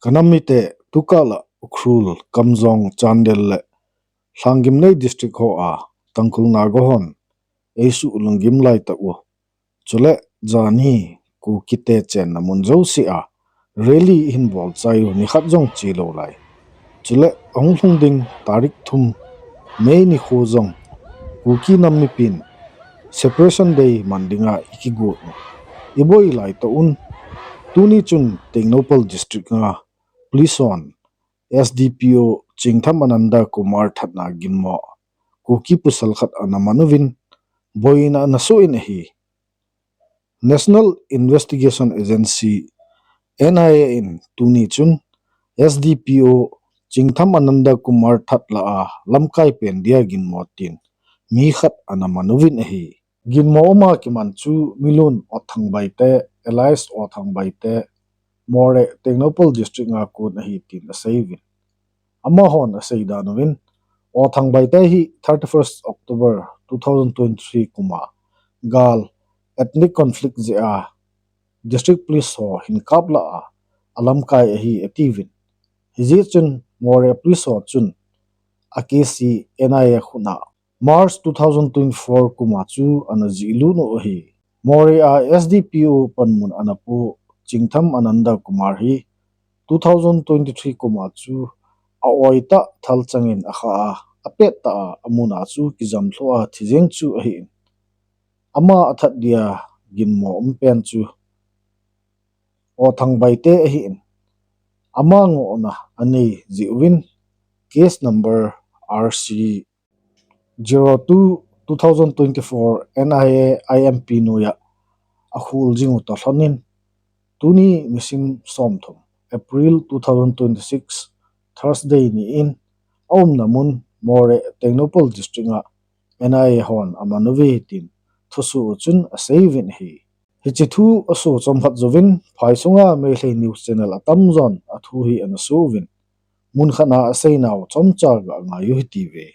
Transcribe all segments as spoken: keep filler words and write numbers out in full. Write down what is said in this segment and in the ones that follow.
Ka nam mite, tukah la Ukhrul, Kamjong, Chandel le Lhanginlei district ho a Tangkhul Naga hon eisuh lunggim lai tah u. Chule jani Kukite chenna mun jouse a rally ihin bol chai u nikhat jong che lou lai. Chule ahung lhung ding tarik thum May nikho jong Kuki nam mipin Separation Day man dinga ikigot u. Iboi lai tah un, tuni chun Tengnoupal district nga police hon S D P O Chingtham Ananda Kumar thatna ginmo Kuki pasal khat ana man uvin, boina ana soh in ahi. National Investigation Agency, N I A in tuni chun S D P O Chingtham Ananda Kumar that lah a lamkai pen dia ginmo tin mi khat ana man uvin ahi. Ginmo uma kiman chu Milun Othang Baite, alias Othang Baite, Moreh, Tengnoupal district nga kon ahi tin asei uvin. Amahon asei dan uvin, Othang Baite hi thirty-first October two thousand twenty-three kuma gal ethnic conflict jeh a district police ho hin kap lah a alamkai ahi atiuvin. Hijeh chun Moreh police ho chun a case hi N I A khut a March two thousand twenty-four kuma chu ana jih lut u ahi. Moreh a S D P O panmun ana pu Chingtham Ananda Kumar hi two thousand twenty-three kuma chu a-oi tah thalchang in akha a, apet tah a amun a chu kijam lhu a thi jeng chu ahi in. Ama athat dia ginmo um pen chu Othang Baite ahi in. Ama ngohna anei jeh uvin case number R C zero two two thousand twenty-four N I A I M P noiya akhul jing u toh lhon in, tuni nisim somthum April two thousand twenty-six Thursday ni in aumna mun Moreh Tengnoupal district a N I A hon aman uve tin thusoh u chun asei uvin ahi. Hiche thu asoh chomkhat jouvin phai sunga Meitei News Channel atamjon athu hi ana soh uvin, mun khat a aseinau chomcha ga ngai u hitiuve.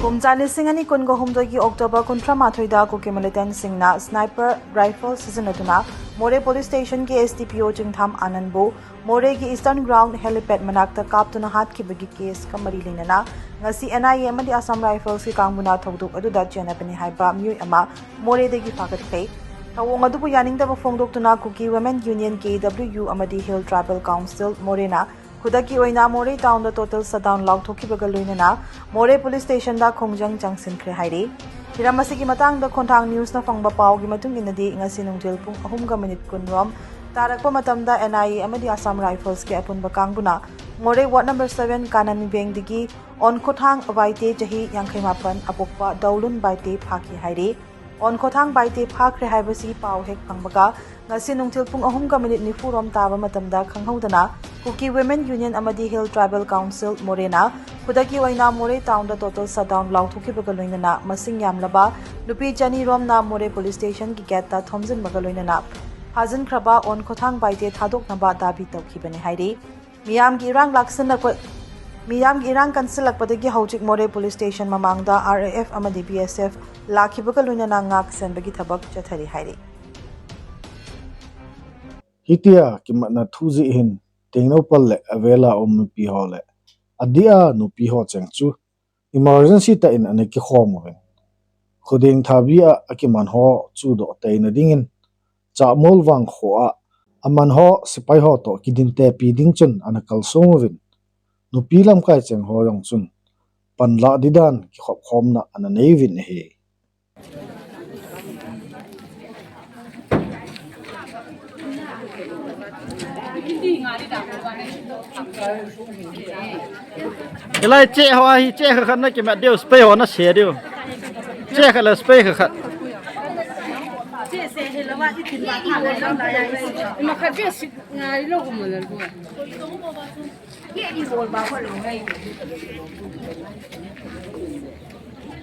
Kum ja lising ani kun ga hum doh ki October kum thum a thoida Kuki militant singna sniper rifle seize na tuna Moreh Police Station ki S D P O Chingtham Ananda bu Moreh ki Eastern Ground helipad manakta kap tuna hat kiba ki case ka mari leinana ngasi N I A amadi Assam Rifles ki kangbuna thokduk aduda chena bani haiba miui ama Moreh dagi phakat phei. Thawong adubu yaning daba phongdok tuna Kuki Women Union K W U amadi Hill Tribal Council Moreh na Khudaki oina Moreh town da total shutdown lauthokiba ga loinana Moreh Police Station da khongjang changsin khre haire. Hiram asigi matang da Khonthang News na phongba pao gi matung inadi ngasi nungthil pung ahum ga minute kun rom tarakpa matam da N I A amadi Assam Rifles ki apunba kangbuna Moreh Ward number seven Kanami Veng digi Onkhothang Baite chahi yangkhai mapan apokpa Daulun Baite phaki haire. Onkhothang Baite phakhre haiba si pao hek phangba ga ngasi nungthil pung ahum ga minute nifu rom taba matam da khanghoudana Kuki Women Union amadi Hill Tribal Council Moreh na Khudaki oina Moreh town da total shutdown lauthokiba ga loinana masing yamlaba nupi chani romna Moreh Police Station ki gate da thomjinba ga loinana phajin khraba Onkhothang Baite thadoknaba dabi toukhiba ni haire. Miyam ki irang laksin lakpa, miyam ki irang kansil lakpa dagi hauchik Moreh Police Station mamang da R A F amadi B S F lakhiba ga loinana ngaksenba ki thabak chathari haire. Hitia kimatna thu jeh hin Tengnoupal le avela um nupi ho le adia nupi ho cheng chu emergency tah in ana kikhom uvin. Khuding thabi a akiman ho chudoh teina dingin Chahmol vangkho a aman ho sepai ho toh kidintepi ding chun ana kalsong uvin. Nupi lamkai cheng ho jong chun panlah didan kikhopkhomna ana nei uvin ahi. Hilai che ho ahi, che khat khat na kimat diu, spray ho na se diu. Che khat le spray khat khat.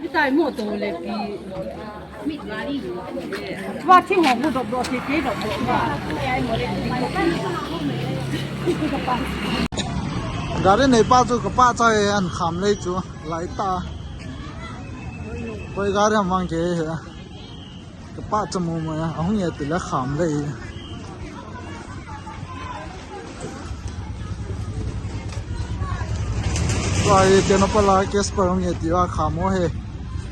Itai mo to le pi. Wa thi ho bu dop dop thi thi dop dop wa. Gari nei pa chu ka pa chai an kham lei chu lai ta. Koi gari ham vang ke he. Ka pa chamu ma ahung ye ti la kham lei. Pai, Tengnoupal a Casper hung e tia khamo he.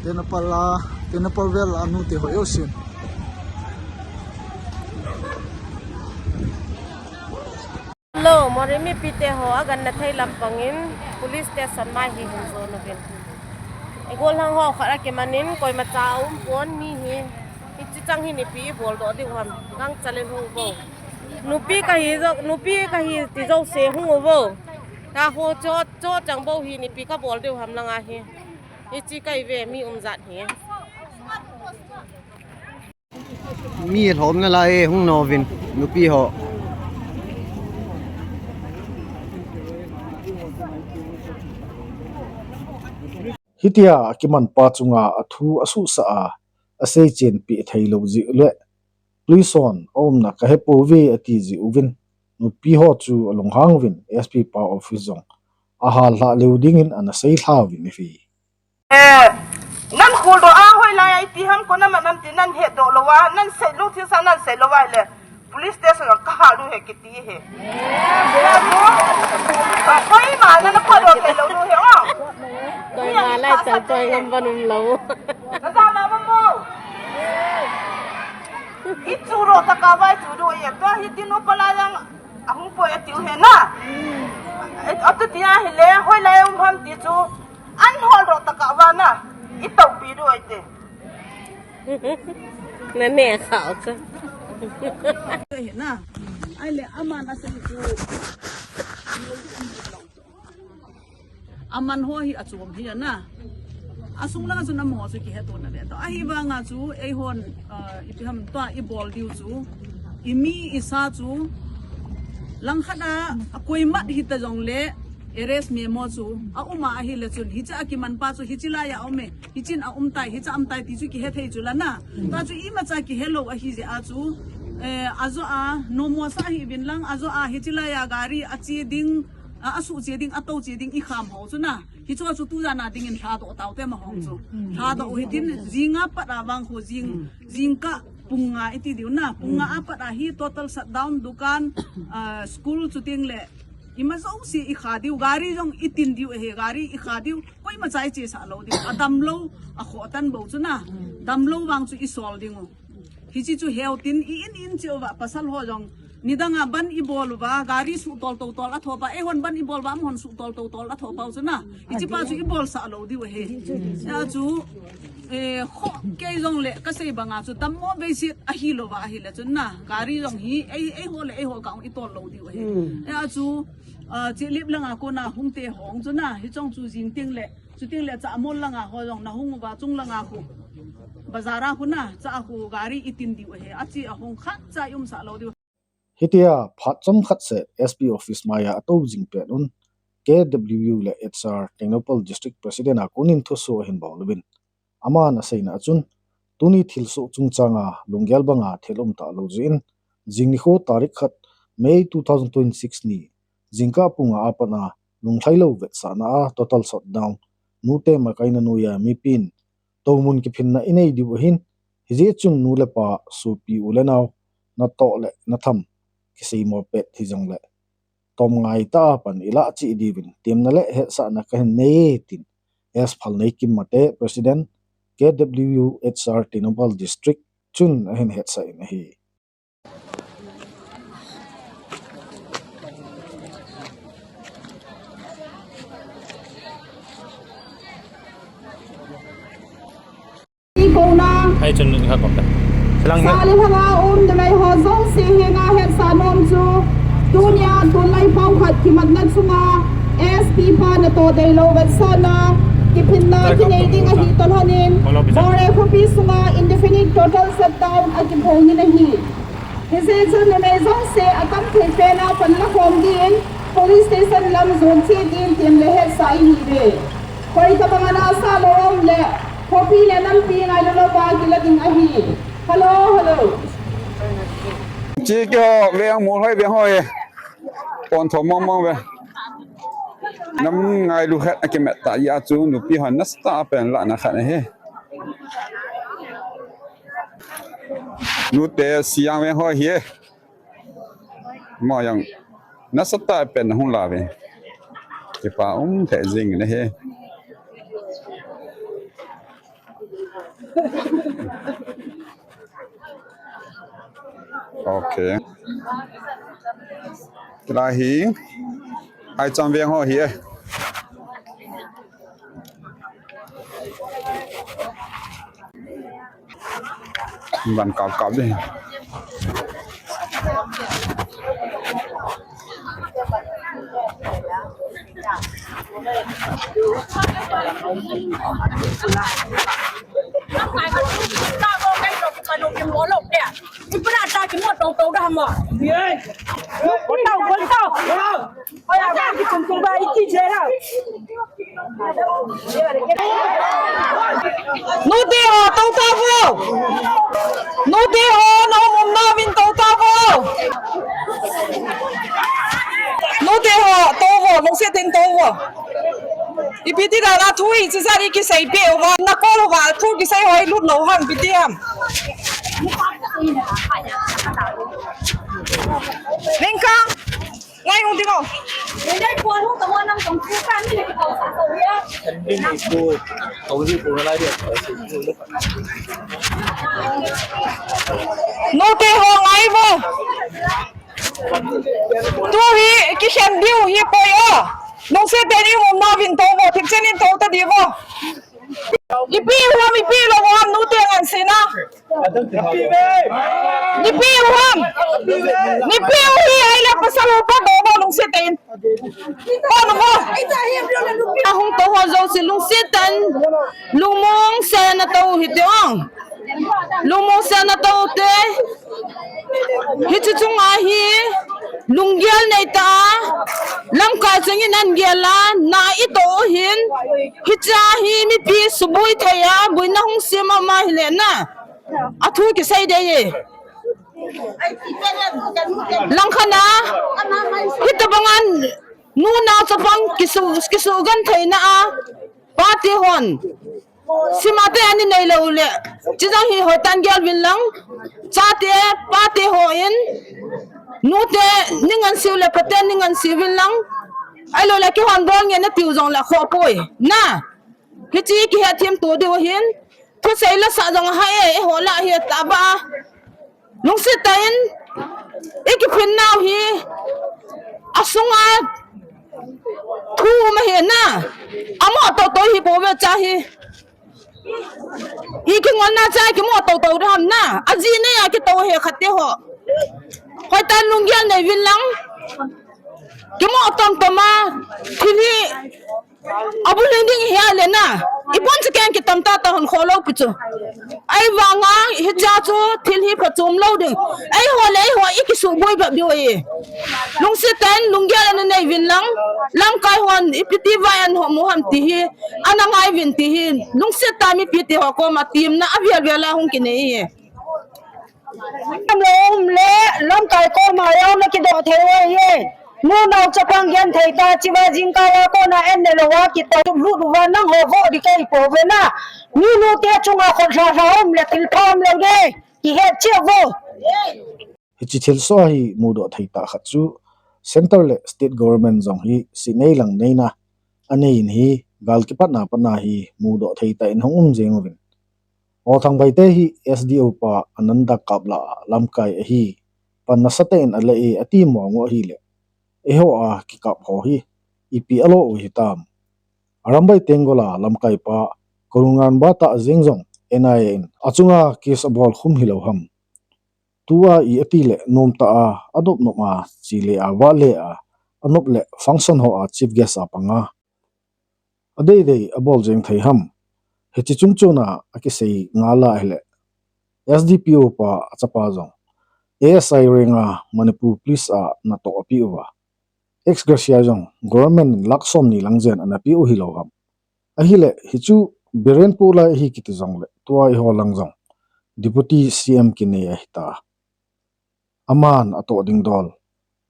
Tengnoupal a, Tengnoupal vel a nu te ho eu sin. Hello, Moreh mipi te ho, aganna thei lampang in police station mai hi hin jo nuvin. Igol hang ho khat akimanin koima cha umpon mi hi. Hichi chang hi nipi ibol doh diu ham. Gangchal in hung uvo. Nupi kahi jo, nupi kahi ti jouse hung uvo. Taho cho, cho chang bou hi nipi kabol diu ham langa hi. Hichi kahi ve mi umjat hi. Mi lhom nalai e, hung nouvin, nupi ho. Hitia akiman pa chunga athu asuhsah a, asei chenpi thei lou jeh le, police hon aumna kahepouve ati jeh uvin, nupi ho chu alunghang uvin, S P pa office jong ahal lha leu dingin ana sei lha uvin ahi. Eh, nan khul doh a hoilai a ipi ham kona man ham ti nan het doh lou a, nan sei lou thil sa nan sei lou a le police station a kahal u he kiti he. Koima nana phah doh thei lou u he o. Koima lai chal choi ngam ban um lou. Naja na mo. Ichu ro ta ka vai chu doh e. Tua hi Tengnoupal a jong ahung poi atiu he na. Atu tia hile hoilai um ham ti chu an hol ro ta ka va na. Itoupi doh e te. Nane khao cha. He na. Ahile aman asei chu. Aman ho hi achom hi ana. Asung langa chu amaho chu kihetona ve to. Ahivanga chu eihon, ah, ipi ham tua ibol diu chu. Imi isa chu. Langkhat a, akoimat hita jongle arrest memo chu. Auma ahile chun. Hicha akiman pa chu. Hichi laiya aume. Hichin aum tai. Hicha aum tai ti chu kihethei chu lana. Tua chu imacha kihelou ahi jeh a chu. Eh, ajo a, nomo sa hivin lang. Ajo a, hichi laiya gari ache ding. A, asuh che ding, atou che ding, ikham ho chu na. Hichu chu tujan a dingin lhadoh taute amaho chu. Lhadoh u hitin, jinga pat a vang khu jing, jingkah pung nga iti diu na. Pung nga a pat a hi total shutdown, dukan, ah, school chuting le. Ima jouse ikha diu, gari jong itin diu ahi, gari ikha diu, koima cha ichesah lou diu. Adamlou, akhoh tan bou chu na. Damlou vang chu isol ding u. Hichi chu heu tin i in in cheh uva pasal ho jong nidang a ban ibol uva gari suhtol totol athopa, eihon ban ibol uva amahon suhtol totol athopa u chu na. Hichi pa chu ibolsah lou diu ahi. Achu, eh, kho kei jongle kasei banga chu dammo beiset ahilou va ahile chun na. Gari jong hi, ei, eiho le eiho kah itol lou diu ahi. Achu, ah, Chilip langa kona hung te hong chu na. Hichong chu jing ting le Chuting le Chamol langa ho jong nahung uva chung langa khu. Bazar a khu na, cha khu gari itin diu ahi. Achi ahung khat cha iumsah lou diu. Hitia phat chomkhat seh S P office maiya atou jing pet un K W U le H R Tengnoupal District President a konin thusoh ahin bol uvin. Aman aseina a chun, tuni thilsoh chungchanga lunggel banga thil um talou jeh in, jing nikho tarik khat May two thousand twenty-six ni, jingkah pung nga a pat a, lunglhailou vetsahna a total shutdown, nute makaina noiya mipin, toumun kiphinna inei diu ahin, hijeh chun nu le pa, sopi u le nao, natoh le natham, kiseimo pet hijongle, tomngai tah a pan ilah cheh diuvin, temna le hetsahna kahin nei e tin, S Phalneikim Mate, President, K W U H R Tengnoupal District, chun ahin hetsah in ahi. Kona. Hai chun ni kha kop ta. Salang ni. Sali hanga um numei ho jouse henga hetsah nom chu. Tunia tunlai pao khat kimatna chunga S P pa natoh deilou vetsahna kiphinna kinei ding ahi tolhonin. Moreh khopi sunga indefinite total shutdown akiphongin ahi. Hijeh chun numei jouse atam thei pena panla khom din, police station lam jon cheh din tem le hetsah ihiuve. Koi tabang ana sah lou um le, khopi le nampi ngailu louva kila ding ahi. Hello, hello. Chi kiho veng mol hoi veng hoi. Pon tho mong mong ve. Nam ngailu khat akimat tah jeh a chu nupi hon nasatah a panlahna khat ahi. Nute siang veng hoi hi. Mo jong nasatah a pan hung la ve. Kipa um lheh jing in ahi. Okay. Kila hi. Ai cham veng ho hi e. Van kap kap ding. Nute ho, tou tauvo. Nute ho, na um um nauvin tou tauvo. Nute ho, tou vo, lungset in tou vo. Ipi ti dan a thu hi, chijat hi kisei peh uva, na kol uva, thu kisei ho hi lut lou ham, ipi ti ham. Veng kang. Ngai hung ding o. Nute ho ngai vo. Tu hi kikhen diu hi poi o. Lungset tah in um nauvin tou vo, thipchen in tou ta diu vo. Ipi u ham, ipi lou u ham, nute ngan sina. Ipi u ham. Ipi u hi ahile pasal u pa doh vo lungset tah in. Pa nu vo. Ahung tou ho jouse lungset tah in. Lungmong sel in na tou hite o. Lungmong sel in na tou te. Hiche chunga hi lunggel nei tah a, lamkai chang in an gel a, na i toh u hin, hiche a hi mipi suboi thei a, boina hung sem a ma hile na. A thu kisei dei e. Langkhat a, hitobang a nunao chapang kisu, kisugentheina a, pate hon. Sima te ani nei lou le. Chijang hi hoitah in gel vin lang. Chate, pate hon. Nute, nei ngansiu le, pate nei ngansiu vin lang. Ahilou le, kihon bol nge natiu jong le, khoh poi. Na. Hiche kihethem to diu hin. Thusei la sa jong ha e, eiho la hi taba. Lungset tah in, i kiphin nau hi, a sunga thu um ahi na, a mo to to hi bou ve cha hi. I kingol na cha ki mo to to ham na, a ji nei a kito hi khat te ho. Hoitah in lunggel nei vin lang, ki mo tom tom a, thil hi, Abul ding ding hi a le na. I bon chu ken kitam ta ta hon kho lou pi chu. Ahivanga hiche chu thil hi phachom lou ding. Eiho le eiho i kisuboi bep diu ahi. Lungset tah in lunggel ana nei vin lang. Lamkai hon ipi ti vai an ho mu ham ti hi. Ana ngai vin ti hi. Lungset tah in mipi te ho koma temna avel vel a hung kinei hi. Lam lo um le, lamkai koma jong na kidoh thei u ahi. Nunao chapang genthei tah, chua jingkah a kona an ne lou a kitoh lut uva nangho vo di kei pou ve na. Nunu te chunga khut lha lha um le, thil pha um lou de. Kihet cheh uvo. Hiche thilsoh hi mudoh thei tah khat chu, Centre le State Government jong hi sihnei langneina anei in hi, gal kipatna pat a hi mudoh thei tah in hung um jeng uvin. Aw Thangbai te hi S D O pa Ananda Kapla lamkai ahi, pan nasatah in ala e ati mong u ahile, eiho a kikap ho hi ipi alo u hitam. Arambai Tenggol a lamkai pa Kurunganba Tahjeng jong N I A in achunga case abol khum hilou ham. Tua i ati le nom tah a, anop nop a, che le a, vah le a, anop le function ho a chief guest a pang a. Adei dei abol jeng thei ham. Hiche chung chon a akisei ngal a ahile, S D P O pa achapa jong A S I rank a Manipur Police a natoh ape uva. Ex gratia jong government in lakh somni lang jen ana pe u hilou ham. Ahile, hichu Biren pu lai ahi kiti jongle, tua eiho lang jong Deputy C M kinei ahi ta. Aman atoh ding dol,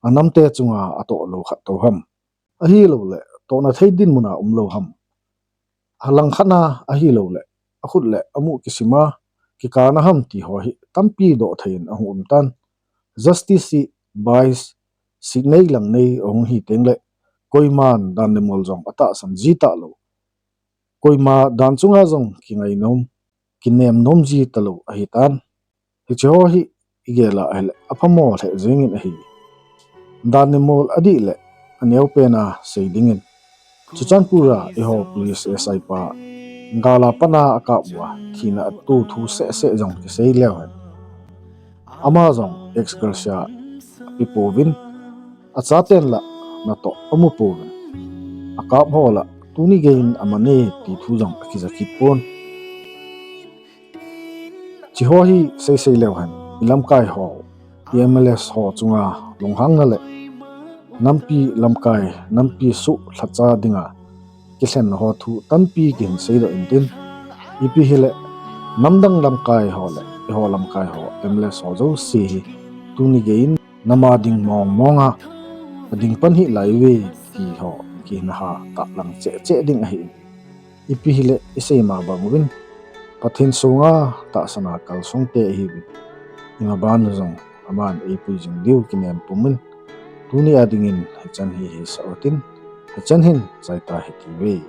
anamte chunga atoh lou khat tou ham. Ahilouleh, tohna thei dinmun a um lou ham. Alangkhat na ahilouleh, akhut le amu kisim a, kikana ham ti ho hi tampi doh thei in ahung um tan. Justice hi bias, sihnei langnei ahung hi teng le, koiman dan le mol jong atahsan ji talou, koima dan chunga jong kingai nom, kinem nom ji talou ahitan. Hiche ho hi igel a ahile aphamo lheh jengin ahi. Dan le mol adih le aneopen a sei dingin, Churachandpur a eiho police S I pa gal a pan a akap uva thina atoh thu sehseh jong kisei leu hen, ama jong ex gratia ape pouvin, achaten lah natoh amu pouvin, akap ho lah tuni geiyin aman e ti thu jong akija kit pon. Hiche ho hi seisei leu hen, ilamkai ho, i M L As ho chunga lunghangna le nampi lamkai, nampi suhlhacha dinga kilhenna ho thu tampi kihin seidoh intin, ipi hile namdang lamkai ho le eiho lamkai ho M L As ho jouse hi tuni geiyin nam a ding mong mong a ading pan hih lai uve ti ho kihin ha tahlang cheh cheh ding ahin, ipi hile isei ma bang uvin Pathen sunga tahsan a kalsong te ihiuvin, imaban u jong aman eipui jing diu kinem pumin, tuni a dingin hichan hi hisah utin, hichan hin chaita hitiuve.